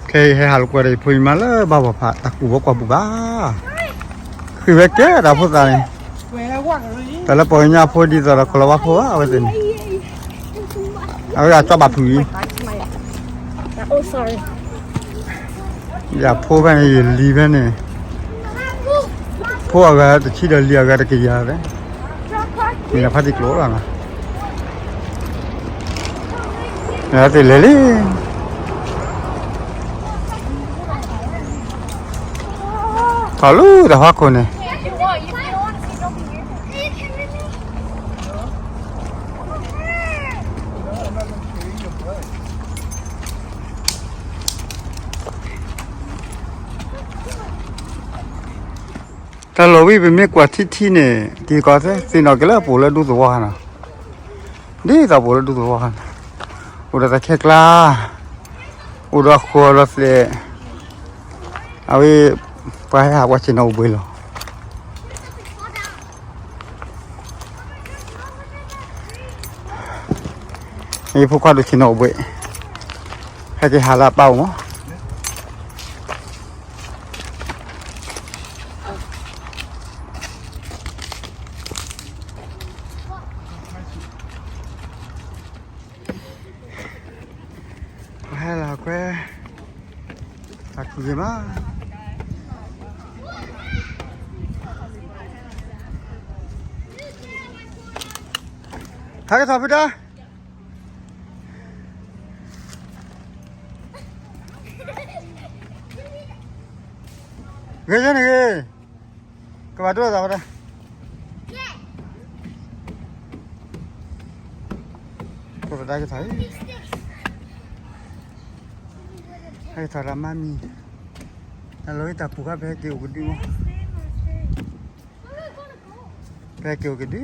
ခဲအံၤဟဲဟးလိာ်ကွဲဒီးယဖိယမါလၢဘၣ်ဝီၤဖး တၢ်ကူၣ်ဘၣ်ကွၢ်ပူၤဘၣ်. ဃ့ၢ်ဝဲကဲတၢ်ဖိသၣ်န့ၣ်, တၢ်လၢပှၤကညီဖိဒ်သိးဒီး ကီၤလၤဝါဖိဘၣ် အဝဲသ့ၣ်န့ၣ်, အဝဲဒၣ်ကၠီဘၣ်ဖုးအံၤ, ယဖိဖဲန့ၣ် ယလံၤဖဲန့ၣ်, ဖိအဂၤတဆံဒီးလံၤအဂၤတကယၤဖဲ, မ့ၢ်ဒၣ်ဖါတံၢ်ကျိၤလီၤနီၤ, သ့ၣ်လဲၤလံ ထီၣ်လၢတၢ်ဖးခိၣ်န့ၣ်, တၢ်လီၢ်ဝံၤပမ့ၢ်ကွၢ်ထံထံန့ၣ် က့ၤကီးသ့ သ့ၣ်နီၣ်က့ၤလၢအပူၤလၢဒူသဝီခါနီၤ, ဒ်သိးပူၤလၢဒူသဝီခါနီၤ, အိၣ်ဒီးတၢ်ခဲကျါ, အိၣ်ဒီးဃီၤဒီးသဲး, အဝဲ ပှၤဟဲဟးပှၤဆ့ၣ်နီၤအိၣ်ဘှံးလီၤ. ယဖိခွါဒိၣ်ဆ့ၣ်နီၤအိၣ်ဘှံး, ဟဲက့ၤဟးလၢအပၢ်အိၣ်မး. ဟဲလီၤကွဲ, တၢ်ကူၣ်ဂ့ၤမး, ဟဲကထီၣ်ဖုဒါ, ဂ့ၤယဲန့ၣ်ဂ့ၤ, ကဘၣ်ဒိသးဝဲဒၣ်, ဖိသဒါကထီၣ်အံၤ, ဟဲကထီၣ်ဒီးမါမံၤ, တၢ်လီၢ်ဝံၤတၢ်ကူၣ်ခါ ပဟဲက့ၤအိၣ်ကဒုမး, ပဟဲက့ၤအိၣ်ကဒု,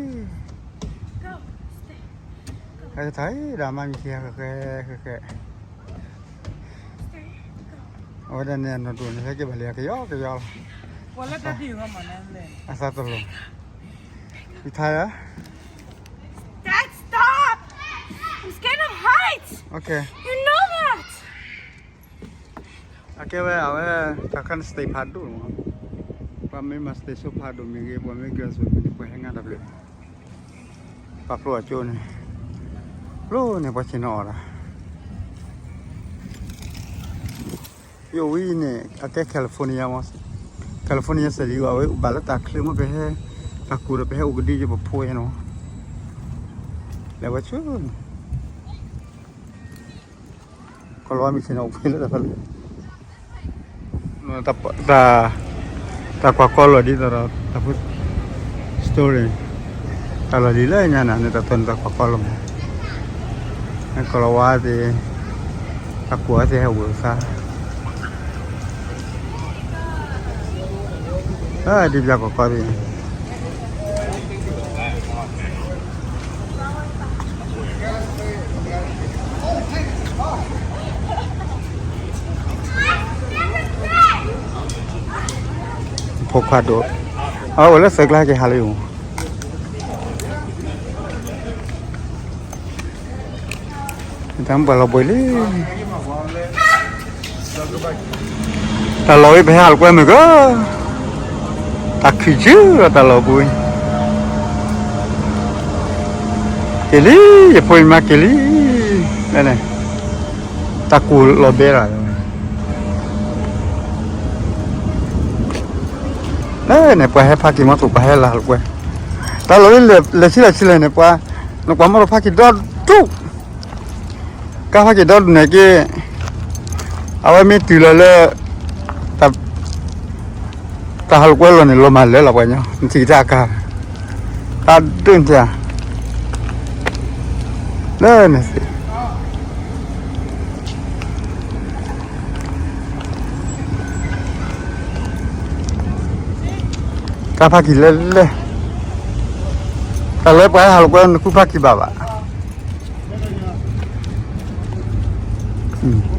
ဟဲကထီၣ်အံၤဒီးမါမံၤခံဂၤ ဃဲဃဲဃဲဃဲ အဝဲဒၣ်န့ၣ် အနီၢ်ဒိၣ်န့ၣ် ဟဲက့ၤဘၣ်လံ ကယီကယီလီၤ. အသးတလိၤ. You tired? Dad, stop! I'm scared of heights! Okay. You know that! အကဲဝဲ အဝဲ တၢ်ခါန့ၣ် stage ဖးဒိၣ်မး, ပှၤမ့ၢ်မၤ stage show ဖးဒိၣ်မ့ၢ်ဂ့ၤ ပှၤမ့ၢ် girls မ့ၢ်ဂ့ၤ ပှၤဟဲငါတၢ်ဘျုး ပာ်ဖျိအကၠိန့ၣ် ဖျိန့ၣ် ပှၤဆ့ၣ်နီၤအီၤဒၣ်. ယအိၣ်ဝဲအံၤန့ၣ် အကဲ California မး, California စဲးလံဂီၢ် အဝဲအိၣ်ဘၣ်လၢတၢ်ချၢမး ပဟဲ တၢ်ကူၣ်ဒီး ပဟဲအိၣ်ကဒုယပဖိယဲနီၤ, လဲၤဝဲဆူန့ၣ် ကီၤလၤဝါမ့ၢ်ဆ့ၣ်နီၤအိၣ်ဖဲလၢတၢ်ဖဲလဲၣ်, တၢ်ကွၢ်ကီလီၤဒ်သိးဒီး တၢ်ဖိ story တၢ်လီၢ်လံၤလၢညါန့ၣ် တၢ်သိၣ်န့ၣ်တၢ်ကွၢ်ကီလီၤမး, ကီၤလၤဝါသ့ၣ် တၢ်ကူၣ်အီၤသ့ၣ်ဟဲဝဲသး ဒ်ပၠၢ်ကီၢ်ကီၢ်သ့ၣ် ဖိခွါဒိၣ်, အဝဲအိၣ်လၢသၢကျါက့ၤဟးလၢယိၤ, တၢ်မ့ၢ်ပှၤလီၤဘှံးလံ. တၢ်လီၢ်ဝံၤပဟဲဟးလိာ်ကွဲမုၢ်က, တၢ်ခုၣ်ဆူဒီးတၢ်လီၢ်ပူၤ, က့ၤလံ, ယဖိယမါက့ၤလံ, တၢ်ကူၣ်လီၤဘဲလီၤ. လၢန့ၣ် ပှၤဟဲဖးက့ၤမီၢ်သူၣ် ပှၤဟဲလီၤလိာ်ကွဲ, တၢ်လီၢ်ဝံၤလဲၤဆံလဲၣ်ဆံလဲၣ်န့ၣ် ပှၤ, နကွၢ်မီၢ်ဒီးဖးက့ၤဒီဒူၣ် ကါဖးက့ၤဒီဒူၣ်န့ၣ်က့, အဝဲမ့ၢ်တုၤလီၤလၢ တၢ်ဟးလိာ်ကွဲလီၤန့ၣ် လီၤမၢ်လၢလီၤပှၤညီ နထံၣ်တၢ်ကါ, တၢ်ဒုၣ်နထံၣ်ဧါ, လၢန့ၣ်သ့ၣ် ကါဖးက့ၤလဲၣ်လဲၣ်, တၢ်လၢပှၤဟဲဟးလိာ်ကွဲ နဃုဖးက့ၤဘၣ်ဘၣ်. အ